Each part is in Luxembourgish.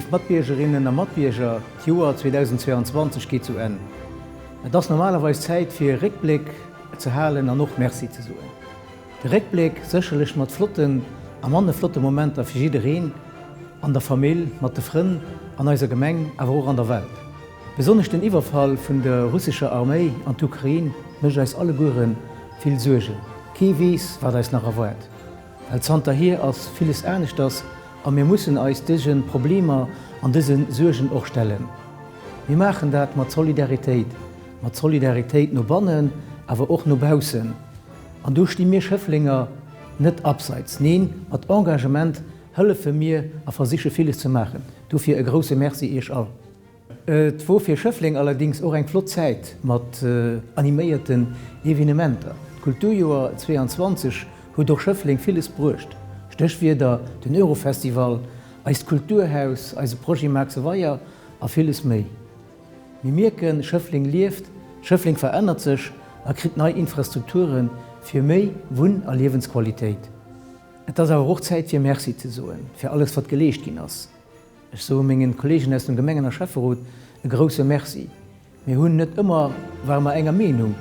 Léif Matbiergerinnen a Matbierger, d'Joer 2022 geet zu Enn. Et ass normalerweis Zäit fir e Réckbléck ze halen an och Merci ze soen. De Réckbléck sécherlech mat flotten a manne flotte Momenter fir jiddereen, an der Famill, mat de Frënn, an eiser Gemeng, awer och an der Welt. Besonnesch den Iwwerfall vun der russescher Arméi an d'Ukrain mécht eis alleguere vill Suergen. Kee weess, wat eis nach erwaart, well zanterhier ass villes aneschters a mir mussen eis dëse Problemer an dëse Suergen och stellen. Mir maachen dat mat Solidaritéit, mat Solidaritéit no bannen, awer och no baussen. An do sti mir Schëfflenger net abseits. Neen, mat Engagement hëllefe mir a versiche villes ze maachen. Dofir e grousse Merci Iech all. Et wor fir Schëffleng allerdings och eng flott Zäit mat animéierten Evenementer. D'Kulturjoer 22 huet och Schëffleng villes bruecht. Stéchwierder, den Eurofestival, eist Kulturhaus, eise Projet Maarkse Weier a villes méi. Mir mierken, Schëffleng lieft, Schëffleng verännert sech a kritt nei Infrastrukture fir méi Wunn a Liewensqualitéit. Et ass awer och Zäit fir Merci ze soen, fir alles wat geleescht ginn ass. Ech soe mengen Kollegen aus dem Gemengen a Schäfferot e grousse Merci. Mir hunn net ëmmer ware mer enger Meenung,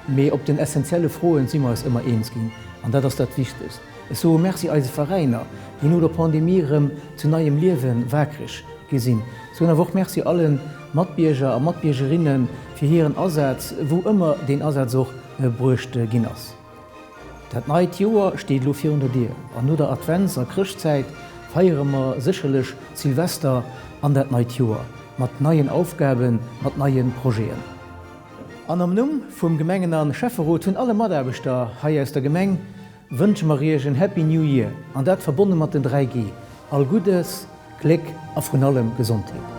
mee op den essentielle Froen si mer eis ëmmer eens ginn an dat ass dat Wichtegst. Ech soe Merci eise Veräiner, déi no der Pandemie erëm zu neiem Liewe waakreg gi sinn. Soen awer och Merci alle Matbierger a Matbiergerinne fir hiren Asaz, wou ëmmer deen Asaz och bruecht ginn ass. Dat neit Joer steet elo virun der Dier an no der Advents a Chrëschtzäit feiere mer sécherlech Silvester an dat neit Joer mat neien Aufgaben, mat neie Projeten. An am Numm vum Gemengen a Schäfferot, vun alle Mataarbechter hei aus der Gemeng, wënsche mer Iech en Happy New Year an dat verbonne mat den 3 G, all Guddes, Gléck a vrun allem Gesondheet.